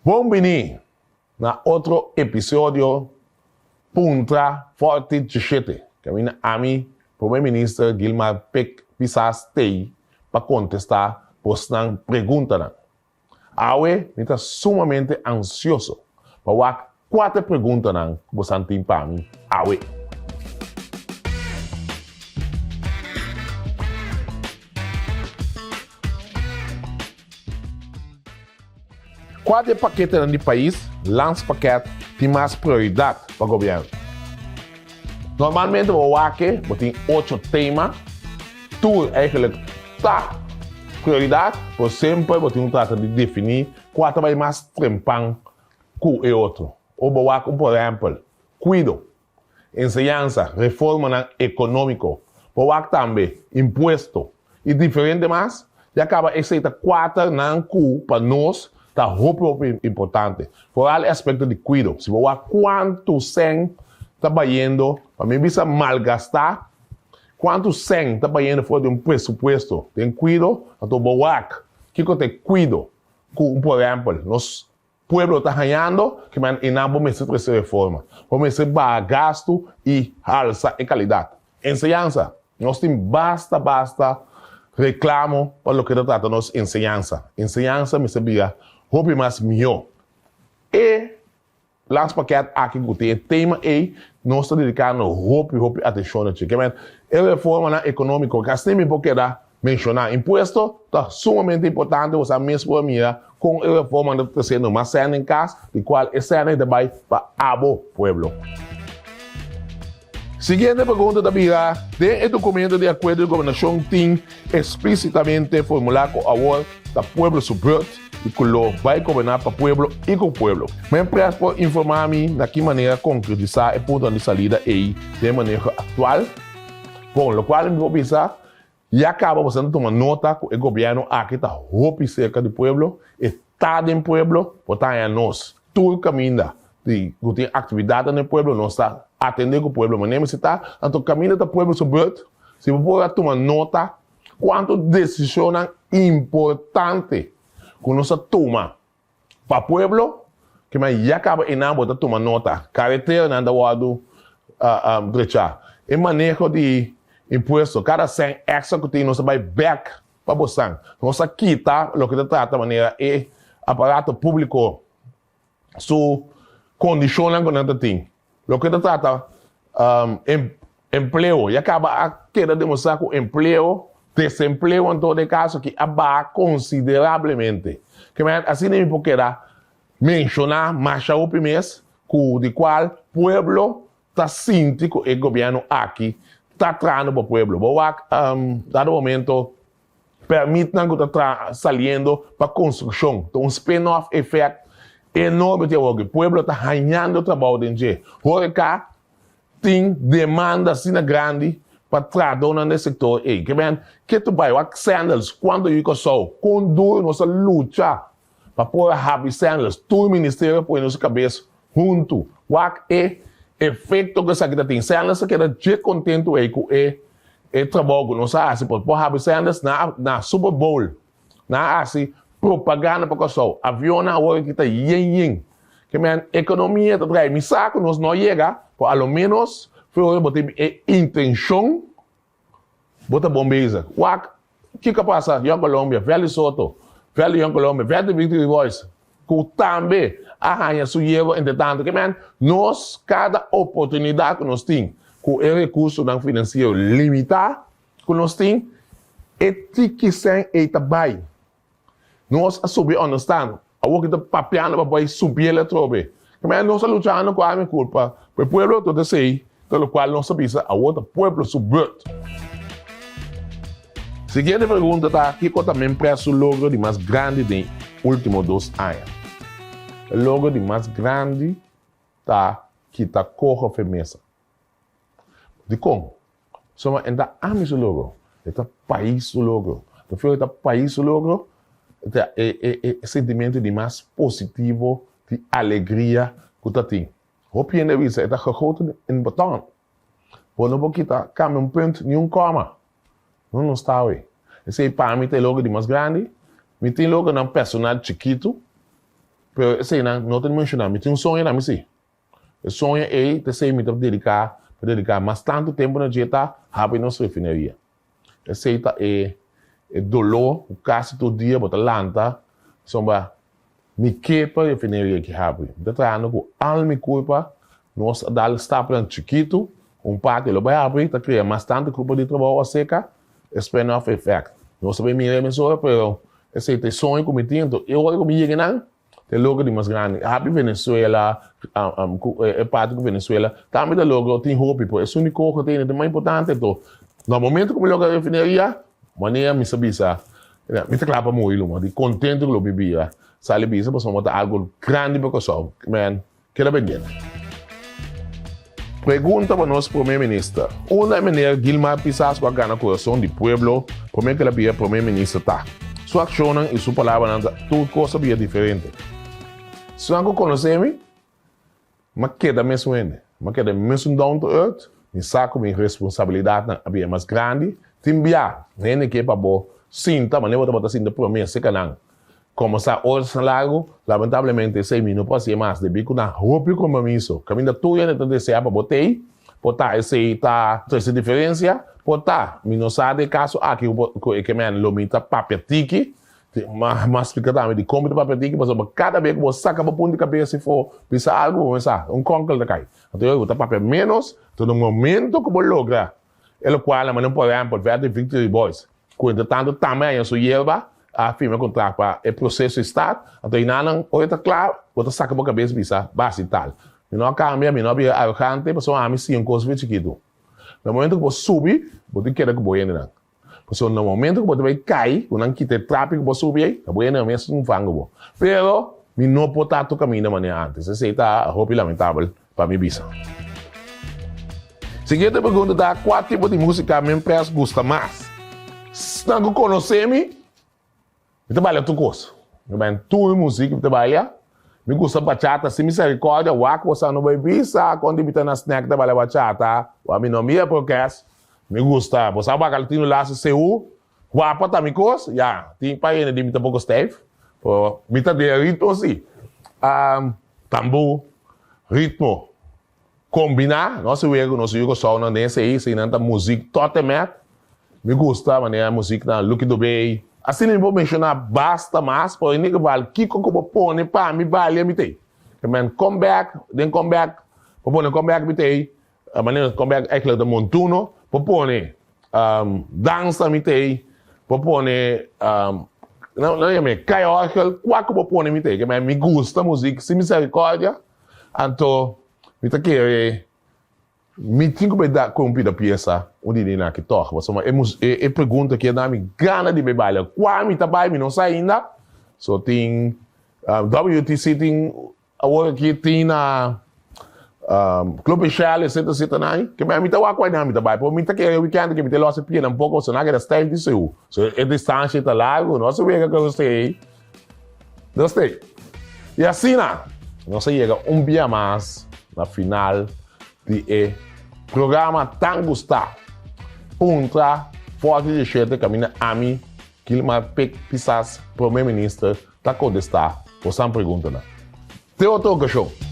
Bon bini na otro episodio Puntra Forti Chishete, kaminda ami, Prome Minister Gilmar Pik Pisas t'ei pa kontestá bosnan preguntanan. Awe mi ta sumamente ansioso pa wak kua ta e preguntanan ku bosan tin pa mi awe. Kua di e paketenan di pais, landspakket, tin mas prioridat pa gobièrnu? Normalmente bo wak bo tin ocho tema, tur eigenlijk ta prioridat, pero semper bo tin ku trata di definí kua ta bai mas trempan ku e otro. Ora bo wak un por ehèmpel, kuido. Enseñansa, reformanan ekonómiko, por wak tambe impuesto i diferente mas, ya kaba esei ta kuaternan ku pa nos ta hopi hopi importante. Foral e aspekto di kuido. Si bo wak kuantu sèn ta bayendo, pa mi bisa malgastá, kuantu sèn ta bayendo for di un presupuesto den kuido, anto bo wak kiko ta e kuido ku un por ehèmpel nos Pueblo ta hañando ke men einan bo mester trese reforma. Bo mester baha gastu i halsa e kalidat. Enseñansa, Nos tin basta basta reklamo pa loke ta trata nos enseñansa. Enseñansa mester bira hopi mas mihó. E landspakket aki ku tin e tema ei nos ta dedikando hopi hopi atenshon na dje. Ke men e reformanan ekonómiko ke asina mi por keda Menshoná impuesto ta sumamente importante, bo sa mes por a mira kon e reforma ta tresiendo mas sèn den kas, di kual e sèn ei ta bai pa abo, pueblo. Siguiente pregunta ta bira, Den e dokumento di akuerdo di gobernashon tin eksplísitamente formulá ku awor ta pueblo su beurt i ku lo bai goberná pa pueblo i ku pueblo. Men pres por informá mi na ki manera konkretisá e puntonan di salida ei den e maneho aktual? Bon, lokual mi por bisa Ya caba boso ta tuma nota cu e gobierno aki ta hopi cerca di pueblo, e ta den pueblo, bo ta haña nos tur caminda di cu tin actividadnan den pueblo, nos ta atende cu pueblo manera mester ta, anto caminda ta pueblo su beurt, si bo por a tuma nota cuanto decisionnan importante cu nos a tuma Pa pueblo, ke men ya kaba einan bo ta tuma nota. Kareteranan ta wòrdu drechá. E maneho di impuesto, kada sèn èkstra ku tin nos ta bai bèk pa bosan. Nos a kita loke ta trata manera e aparato públiko su kondishonnan ku nan ta tin. Loke ta trata empleo, ya kaba a keda demostrá ku empleo, desempleo anto den e kaso aki a baha konsiderablemente. Ke manera asina mi por keda menshoná masha hopi mes ku di kual pueblo ta sinti ku e gobièrnu aki ta trahando pa pueblo. Bo wak dado momento Permitnan ku ta traha saliendo pa konstrukshon ta un spin-off effect enorme tin awor ku e pueblo ta hañando trabou den dje. Horeca tin demanda asina grandi pa trahadónan den e sektor ei. Ke men ke tu bai wak Sandals kuantu yu Kòrsou kon duru nos a lucha pa por a habri Sandals tur ministerio a pone nos kabes huntu wak e efekto ku esaki ta tin. Sandals a keda dje kontentu ei ku e E trabou ku nos a hasi por por habri Sanders na na Super Bowl. Nan a hasi propaganda pa Kòrsou. Avionnan awor aki ta yen yen. Ke men ekonomia ta trae. Mi sa ku nos no yega, pero a lo ménos for ora bo tin e intenshon bo ta bon bezig. Wak kiko a pasa Young Colombia, Valley Soto, Valley Young Colombia, Valley Victory Boys. Ku tambe a haña su yerba entretantu. Ke men, nos kada oportunidat ku nos tin ku e rekursonan finansiero limitá ku nos tin, e tiki sèn ei ta bai. Nos a subi ònderstan. Awor ki ta papiando pa bai subiel atrobe. Ke men, nos a luchando ku arma i kulpa pa e pueblo, tot esei ta lokual nos a bisa awor ta pueblo su beurt. Siguiente pregunta ta, Kiko ta Mempress su logro di mas grandi den ultimo dos aña? E logro di mas grandi ta kita koho fe mesa. Dikon? Pasobra e ta ami su logro, e ta pais su logro. Prefiero e ta pais su logro, e ta e sentimento di mas positivo, di alegria ku ta tin. Hopi hende a bisa e ta gegoten in beton. Bo no por kita kambia un punt ni un kòma. No nos ta awe. Esei pa mi ta e logo di mas grandi. Mi tin logonan personal chikitu, Pero eseinan no ta menshoná. Mi tin un soño na mi sí. E soño ei ta esei mi ta dediká, ta dediká mas tantu tempu na dje ta habri nos refineria. Esei ta e e doló ku kasi tur dia bo ta lanta pasobra mi ke pa refineria aki habri. Mi ta trahando ku al mi kurpa, nos a dal stapnan chikitu, un parti lo bai habri, ta krea mas tantu grupo di trabou aserka e spin-off effect. Nos ta bai mira e mesora pero esei ta e soño ku mi tin, anto e ora ku mi yega nan Ta e logro di mas grandi. Hapi Venezuela, ku e parti ku Venezuela tambe ta logro tin hopi, pero esun di koho ta mas importante. Enton, na momento ku mi logra refineria, manera mi sa bisa, mi ta kla pa muri luma, di kontento ku lo mi bira. Sali bisa pasobra ta algo grandi pa Kòrsou. Men, Keda pendiente. Pregunta pa nos Prome Minister. Unda e meneer Gilmar Pisas cu a gana curason di pueblo prome cu el a bira Prome Minister ta? Su accionnan y su palabranan ta tur cos a bira diferente. Esnan cu conoce mi, m'a keda mesun hende. M'a keda mesun down to earth. Mi sa cu mi responsabilidadnan a bira mas grandi. Tin bia, hende ke pa bo sinta manera bo tabata sinta prome cerca nan. Komo sa orasnan largu, lamentablemente esei mi no por hasié mas debí ku nan hopi kompromiso. Kaminda tur hende ta deseá pa bo t'ei, por ta esei ta trese diferensia, por ta mi no sa den e kaso aki ku e kemen lo mi ta papia tiki, m'a splika tambe dikon mi ta papia tiki, pasobra kada bes ku bo saka bo punta di kabes afó bisa algu bo mester sa un kònkel ta kai. Anto bo ta papia ménos, anto na momento ku bo logra e lokual na manera por ehèmpel Verde Victory Boys Ku entretantu tambe haña su yerba, a firma kontrakt pa e proseso i start, anto einanan ora ta kla, bo ta saka bo kabes bisa, basi tal. Mi no a kambia, mi no a bira arogante, pasobra ami siña un kos fe chikitu. Na momento ku bo subi, bo tin keda ku bo hendenan. Pasobra na momento ku bo ta bai kai, ku nan kita e trapi ku bo subi ei, ta bo hendenan mes un fangu bo. Pero, mi no por ta tur kaminda manera antes. Esei ta hopi lamentabel. Pa mi bisa. Siguiente pregunta ta, Kua tipo di músika mi pres gusta mas? Esnan ku konosé mi, mi ta baila tur kos. Mi baila tur músika, mi ta baila. Mi gusta bachata, sin misericordia, wak boso no bai bisa kon di mi ta na snack ta baila bachata. Wak mi no mira prokes. Mi gusta, bo sa wak al tin un laso seú, wapa ta mi kos, ya, tin pa hende di mi ta poko stijf, pero mi ta den ritmo si. Tambú, ritmo, kombiná, nos a wega ku nos yu Kòrsounan den esei, eseinan ta muzik tot en mèt. Mi gusta manera muziknan Lucky Dubé. Asina mi por menshoná basta mas, pero en ieder geval kiko ku bo pone pa mi balia mi ta ei. Ke men come back, den come back, bo pone come back mi ta ei, Manera kon bek eigenlijk ta montuno, por pone dansa mi tei, por pone nan yama e kai orgel, kua ku bo pone mi tei, ke mi gusta muzik sin misericordia, anto mi ta kere mi tin ku bai da ku un pida piesa un di nina aki tòg, pasobra e pregunta aki a dami gana di bai baila, kua mi ta bai mi no sa ainda, so tin WTC tin. Awor aki tin na Club Michelle etcetera etcetera nan ke mi ta wak ku nan mi ta bai pero mi ta kere weekend ke mi ta los e pia nan poko pasobra nan keda stijf di seu so e distancia ta largo no se wega ku nos stay nos stay y asina nos a yega un bia mas na final di e programa tan gusta Puntra Forte 17 kaminda ami Gilmar Pik Pisas Prome Minister ta kontestá bosan preguntanan. Te otro okashon!